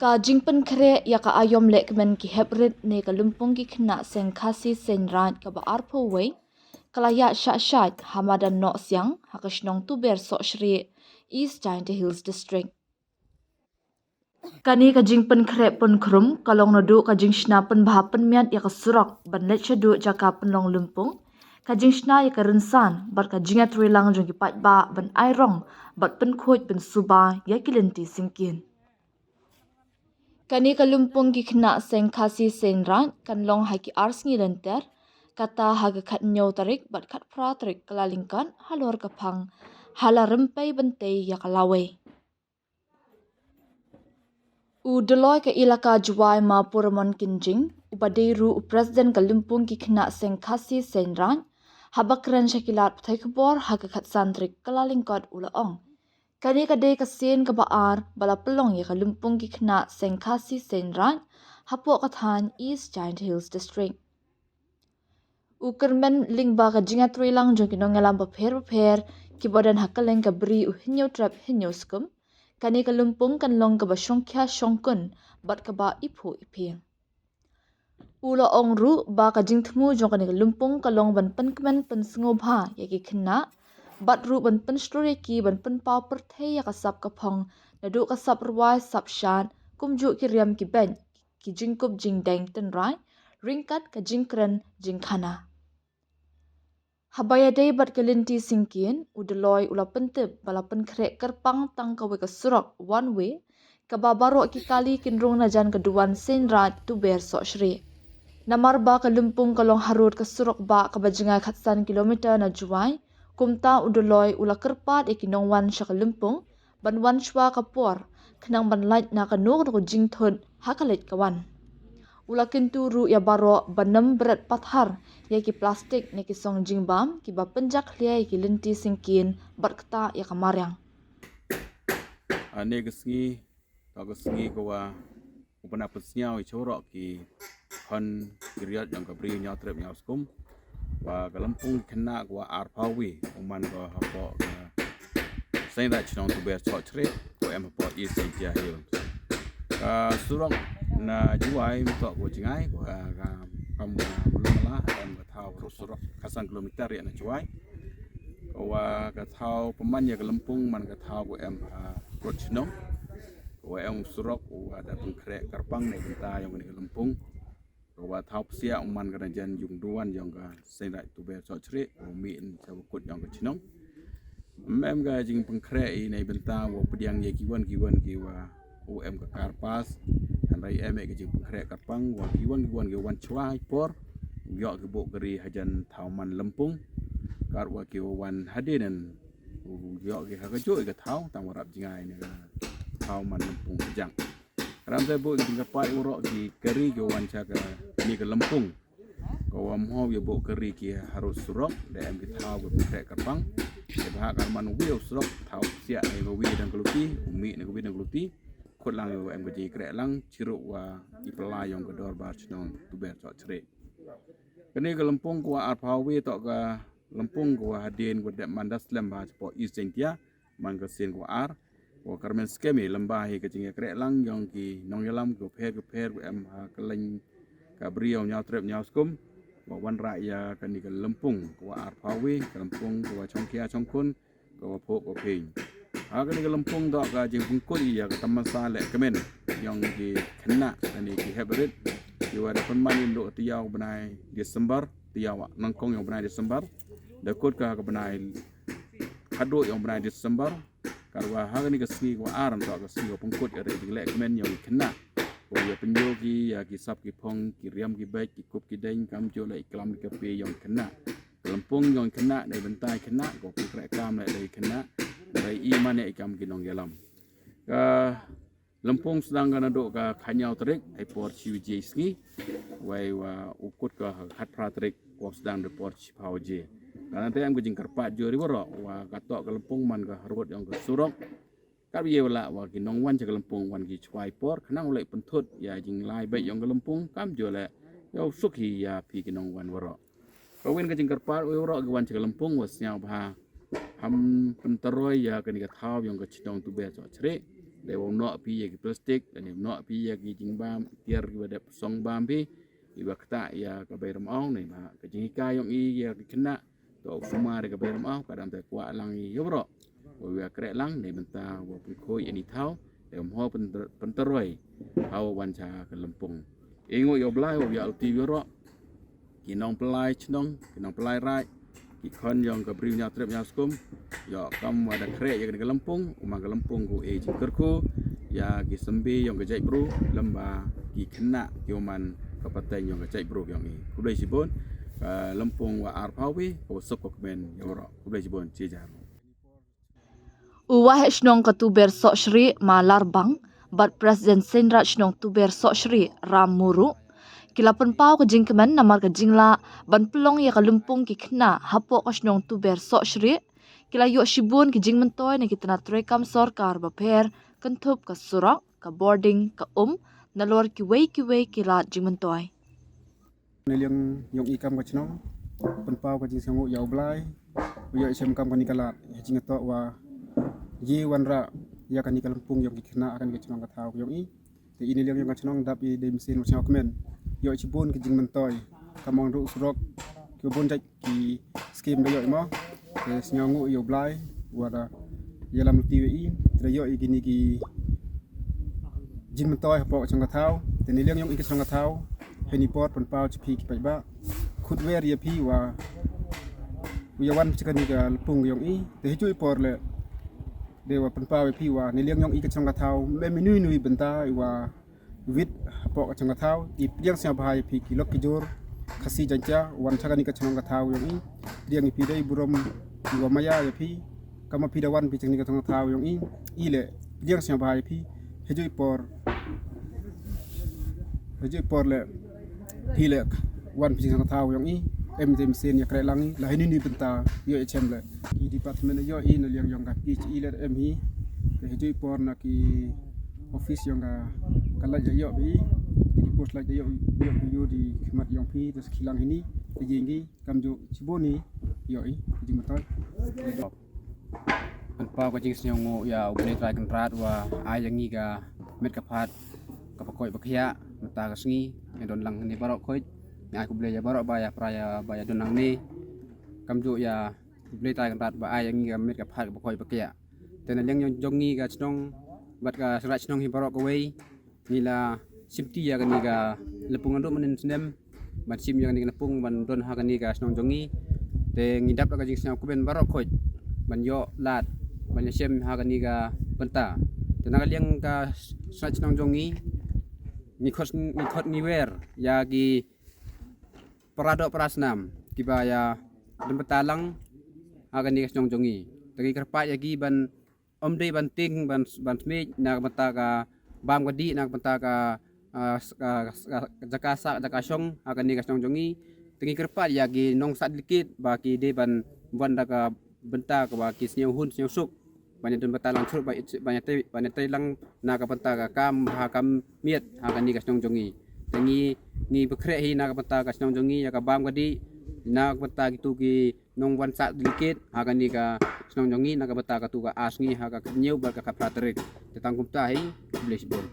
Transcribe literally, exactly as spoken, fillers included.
Ka jingpynkhreh ïa ka aïom lehkmen ki hep rit ne ka lympung ki khynnah seng Khasi Seng Raij kaba arphew wei, ka la ïaid shah shait ha madan Nohsiang, ha ka shnong Tuber Sohshrieh, East Jaintia Hills District. Kane ka jingpynkhreh pynkhrum ka long naduh ka jingshna pynbha pynmiat ïa ka surok ban leit shaduh jaka pynlong lympung, ka jingshna ïa ka rynsan bad ka jingïatreilang jong ki paidbah ban ai rong bad pynkhuid pynsuba ïa ki lynti syngkien. Kane ka lympung ki khynnah seng Khasi Seng Raij kan long ha ki ar sngi lynter, kata ha ka khathynñiew tarik bad khatphra tarik Kyllalyngkot halor ka phang ha la Rympei Byntei ïa ka lawei. U Doloi ka Elaka Jowai Ma Puramon Kynjing, uba dei ruh u President ka lympung ki khynnah seng Khasi Seng Raij, haba kren sha ki lad pathai khubor ha ka khatsan tarik Kyllalyngkot u la ong, kane ka dei ka sien kaba ar ba la pynlong ïa ka lympung ki khynnah seng Khasi Seng Raij hapoh ka thaiñ East Jaintia Hills District. U kyrmen lyngba ka jingïatreilang jong ki nongïalam bapher bapher kiba don ha kylleng ka bri u Hynñiewtrep Hynñiewskum, kane ka lympung kan long kaba shongkhia shongkun bad kaba iphuh iphieng. U la ong ruh ba ka jingthmu jong kane ka lympung ka long ban pynkmen pynsngewbha ïa ki khynnah bad ruh ban pynshlur ïa ki ban pynpaw pyrthei ïa ka sap ka phong, naduh ka sap rwai, sap shad, kumjuh ki riam ki beit, ki jingkup jingdeng tynrai, ryngkat ka jingkren jingkhana. Haba ïadei bad ka lynti syngkien, u Doloi u la pyntip ba la pynkhreh kyrpang tang kawei ka surok one way, kaba baroh ki kali kin rung na jan ka duwan Seng Raij Tuber Sohshrieh. Namar ba ka lympung ka long harud ka surok bah kaba jngai khatsan kilometer na Jowai, kumta u Doloi u la kyrpad ïa ki nongwan sha ka lympung ban wan shuwa ka por, khnang ban lait na kano kano ka jingthut ha ka leit ka wan. U la kyntu ruh ïa baroh ban nym bret pathar ïa ki plastik ne ki song jingbam kiba pynjakhlia ïa ki lynti syngkien bad ktah ïa ka mariang. Ane ka sngi, ka ka sngi ka wa u bna pynsngew ïa baroh ki khon ki riat jong ka bri Hynñiewtrep Hynñiewskum, wa ka lympung khynnah ka wa arphew wi u man ka hapoh ka Seng Raij chnong Tuber Sohshrieh, ko em hapoh East Jaintia Hills. Ka surok na Jowai mynta ko jngai, ko, ah, ka kam, ah, Mawlamyla, em ka thaw ka surok khatsan kilometer ïa na Jowai. Ko wa ka thaw pynman ïa ka lympung man ka thaw ko em ha Rot Chnong. Ko wa em surok, ko wa da pynkhreh kyrpang ne bynta ïa ka lympung. Ko wa thaw psiah u man ka na jan jong duwan jong ka Seng Raij Tuber Sohshrieh, u mih in sa u kut jong ka chnong. Em em ka jingpynkhreh i na i bynta wa pdiang ïa ki wan ki wan ki wa u em ka car pass. Hynrei em e ka jingpynkhreh kyrpang wa ki wan ki wan ki wan chwa i por. U ïoh ki buh kari hajan thaw man lympung. Kat wa ki wan hadien, u ïoh ki ha ka juh i ka thaw tang wa rap jngai ne ka thaw man lympung ka jang. Ram te buh ki jingkyrpad i waroh ki kari ki wan cha ka ni ka lympung. Ko wa mho ïa buh kari ki harud surok, da em ki thaw ki pynkhreh kyrpang. Ïa bha ka man wi u surok, thaw siah ne ka wi dang ka luti, u mih ne ka wi dang ka luti. Khut lang ïa em ka jingkreh lang, chiruh wa i pla ïong ka dorbar chnong Tuber Sohshrieh. Kani ka lympung ko wa arphew wi toh ka lympung ko wa hadien ko dep man da slem bha chapoh East Jaintia, man ka sien ko wa ar. Ko kyrmen skhem i lem bha hi ka jingïakreh lang ïong ki nongïalam ko pher ko pher ko em ha kylleng ka bri Hynñiewtrep Hynñiewskum. Ko wa wanrah ïa kani ka lympung ko wa arphew wi, ka lympung ko wa chongkhia chongkun, ko wa phuh ko phieng. Ha kani ka lympung toh ka jingpynkut ïa ka tamasa lehkmen ïong ki khynnah kani ki hep rit. Ki wa da pynman ïa u taïew bnai December, taïew nyngkong ïong bnai December. Da kut ka ha ka bnai khatduh ïong bnai December. Kat wa ha kani ka sngi ko wa ar toh ka sngi ko pynkut ïa ka jinglehkmen ïong ki khynnah. Ko ïa pynïoh ki ïa ki sap ki phong, ki riam ki beit, ki kup ki deng, kam ju leh i klam ki kape ïong ki khynnah. Ka lympung ïong ki khynnah, na i bynta i khynnah, ko pynkhreh kam leh da i khynnah. Da i man ïa i kam ki nongïalam. Ka lympung sdang ka naduh ka khatñiew tarik, ha i por shi baje sngi. Wei wa u kut ka khatphra tarik, ko sdang da i por shiphew baje. Ka nangta em ka jingkyrpad jur i waroh, wa ka toh ka lympung man ka harud ïong ka surok. Kat ïa wa lah wa ki nongwan cha ka lympung wan ki chwa i por, khnang u leh pynthut ïa jinglai beit ïong ka lympung, kam ju leh ïa u suk hi ïa phi ki nongwan waroh. Ka win ka jingkyrpad u waroh ki wan cha ka lympung wa sñiaw bha. Ham pyntaroi ïa kani ka thaw ïong ka chnong Tuber Sohshrieh. Dei wa u noh phi ïa ki plastik, dei wa u noh phi ïa ki jingbam tiar ki wa dep song bam phi, i wa ktah ïa ka bai ram ong ne ba ka jinghikai yong i ïa ki khynnah. To u sumar ïa ka bai ram ong ka dang te kwah lang i ïa waroh. Wa ïa kreh lang ne bynta wa pynkhoi ïa ni thaw, dei wa mho pynter- pynteroi. Haw wan cha ka lempung. I ngu ïa u Blai wa ïa u ti waroh. Ki nong pynlai chnong, ki nong pynlai raid, ki khon yong ka briew ñiaw trep ñiaw skum, ïoh kam wa da khreh ïa kane ka lempung, u man ka lempung ko e jingkyrkhu ïa ki symbai yong ka jaitbru, lem ba ki khynnah ki u man ka pateng yong ka jaitbru yong i. Khublei shibun, ka lempung wa arphaw wi, ka wa suk ka kmen ïa waroh. Khublei shibun, chi jar. U Waheh Shnong ka Tuber Sohshri Ma Larbang bad President Seiñraij Shnong Tuber Sohshri Ram Muru ki la pynpaw ka jingkmen namar ka jinglah ban pynlong ïa ka lympung ki khynnah hapoh ka shnong Tuber Sohshri. Ki la ïoh shibun ki jingmyntoi na ki tnat treikam sorkar bapher, kynthup ka surok, ka bording, ka um, nalor kiwei kiwei ki lad jingmyntoi. Naliang yong i kam ka chnong pynpaw ka jingsngewnguh ïa u Blai, u ïoh i shem kam kani ka lad, ïa jingtoh wa ïa wanrah ïa kani ka lympung yong ki khynnah ha kani ka chnong ka thaw yong i. Te i naliang yong ka chnong dap i dei mynsiem wa sngewkmen. Ïoh i shibun ki jingmyntoi, ka mong ruh surok, ki bun jait ki skim da ïoh i mo. Te sngewnguh ïa u Blai wa da ïalam luti wa i, te da ïoh i kini ki jingmyntoi hapoh ka chnong ka thaw. Te naliang yong i ka chnong ka thaw, hynni por pynpaw cha phi ki paidbah, khut wer ïa phi wa u ïa wan cha kani ka lympung yong i. Te hijui por le dei wa pynpaw ïa phi wa naliang yong i ka chnong ka thaw, mem i nui nui bynta i wa wit hapoh ka chnong ka thaw, i pdiang sngewbha ïa phi ki lok ki jor Khasi Jaiñtia wan cha kani ka chnong ka thaw yong i. Pdiang ïa phi dei burom i wa maya ïa phi, kama phi da wan phi cha kani ka chnong ka thaw yong i. I le pdiang sngewbha ïa phi, hijui por, hijui por le phi le wan phi cha kani ka chnong ka thaw yong i. Em te mynsiem ïa kreh lang i, la hynni ni bynta ïoh i chem le. Ki department ïoh i naliang yong ka P H E le em hi. Te hijui por na ki office yong ka, ka lait ïoh i, ki post lait ïoh, ïoh i ïoh di khmat yong phi, te sa khilang hynni, te jing ki, kamjooh shibun i ïoh i jingmyntoi. Pynpaw ka jingsngewnguh ïa u Blei Trai Kynrad wa ai ïa ngi ka met ka phad kaba koit ba khiah mynta ka sngi, ngi don lang hynni baroh khoit. Ngi ai khublei ïa baroh ba ïa pra ïa ba ïa don lang hynni. Kamjooh ïa u Blei Trai Kynrad ba ai ïa ngi ka met ka phad kaba koit ba khiah. Te naliang yong jong ngi ka chnong bad ka Seiñraij Shnong hi baroh kawei, ngi la shimti ïa kani ka lympung naduh mynhynnin snem ban shim ïa kani ka lympung ban don ha kani ka shnong jong ngi. Te ngi dap da ka jingsngew kmen baroh khoit ban ïoh lad ban ïa shem ha kani ka bynta. Te na ka liang ka Seiñraij Shnong jong ngi, ngi khot, ngi khot ngi wer ïa ki para doh para snam kiba ïa don bynta lang ha kani ka shnong jong ngi. Te ngi kyrpad ïa ki ban ym dei ban tieng ban, ban smiej na ka bynta ka bam ka dih, na ka bynta ka, ah, s-, ka, ka, ka jaka sah jaka shong ha kani ka shnong jong ngi. Te ngi kyrpad ïa ki nongsahdikit ba ki dei ban wan da ka bynta kaba ki sngewhun sngewsuk ban ïa don bynta lang shuh, ban ïa, ban ïa tei, ban ïa tei lang na ka bynta ka kam bha kam miat ha kani ka shnong jong ngi. Te ngi, ngi pynkhreh hi na ka bynta ka shnong jong ngi ïa ka bam ka dih, na ka bynta kitu ki nongwan sahdikit ha kani ka shnong jong ngi na ka bynta katu ka ar sngi ha ka khathynñiew bad ka khatphra tarik. Te tang kumta hi, khublei shibun.